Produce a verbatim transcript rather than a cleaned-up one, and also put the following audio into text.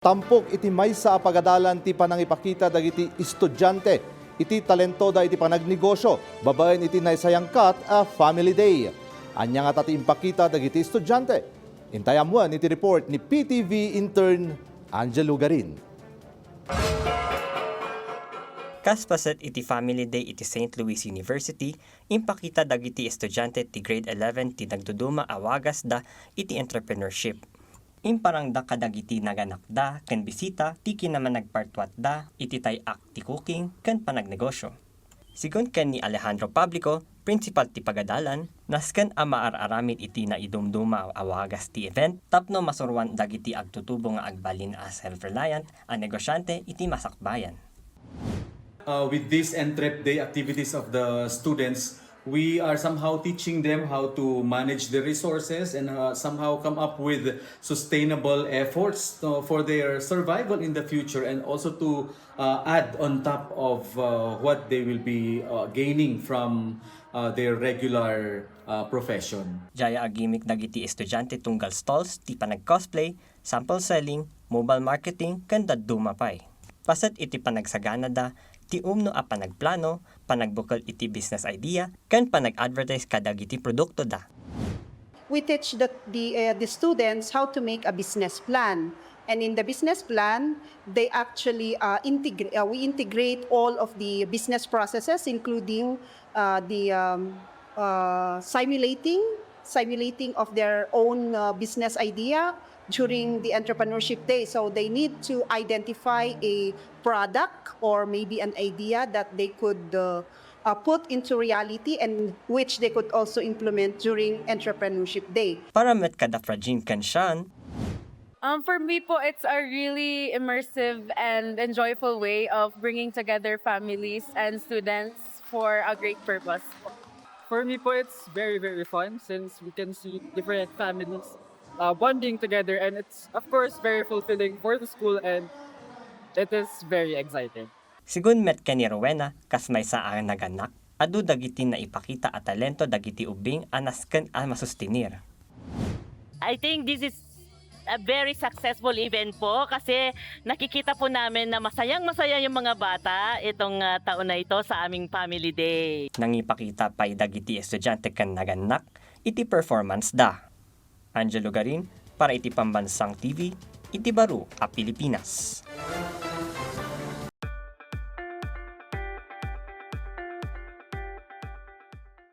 Tampok iti maysa a pagadalan ti panangipakita dagiti estudiante iti talentoda iti panagnegosyo babaen iti naisayangkat a Family Day. Ania ngata ti impakita dagiti estudiante? Intay ammoen iti report ni P T V intern Angelo Garin. Kas paset iti Family Day iti Saint Louis University, impakita dagiti estudiante ti grade eleven ti nagduduma a wagasda iti entrepreneurship. Imparangda kadagiti naganakda ken bisita ti kinamanagpartuatda iti tay-ak ti cooking ken panagnegosyo. Sigun ken ni Alejandro Publico, principal ti pagadalan, nasken a maar-aramid iti naidumduma a wagas ti event tapno masuroan dagiti agtutubo nga agbalin a self-reliant a negosyante iti masakbayan. Uh, with these Entrep Day activities of the students, we are somehow teaching them how to manage their resources and uh, somehow come up with sustainable efforts uh, for their survival in the future, and also to uh, add on top of uh, what they will be uh, gaining from uh, their regular uh, profession. Diay agimik dagiti estudiante tunggal stalls ti panag-cosplay, sample selling, mobile marketing, ken dadduma pay. Paset iti panagsaganada ti umno a panagplano, panagbukel iti business idea, ken panag-advertise kadagiti produktoda. We teach the, the, uh, the students how to make a business plan. And in the business plan, they actually uh, integrate, uh, we integrate all of the business processes, including uh, the um, uh, simulating, simulating of their own uh, business idea during the entrepreneurship day. So they need to identify a product or maybe an idea that they could uh, uh, put into reality and which they could also implement during entrepreneurship day. Para met kada Fragine ken Sean, Um, for me po, it's a really immersive and enjoyful way of bringing together families and students for a great purpose. For me po, it's very, very fun since we can see different families uh, bonding together, and it's, of course, very fulfilling for the school, and it is very exciting. Sigun met ken ni Rowena, kas maysa a nagannak, adu dagiti naipakita a talento dagiti ubbing a nasken a masustenir. I think this is a very successful event po kasi nakikita po namin na masayang-masaya yung mga bata itong uh, taon na ito sa aming Family Day. Nangipakita pay dagiti estudiante ken nagannak iti performance da. Angelo Garin para iti Pambansang T V iti baro a Pilipinas.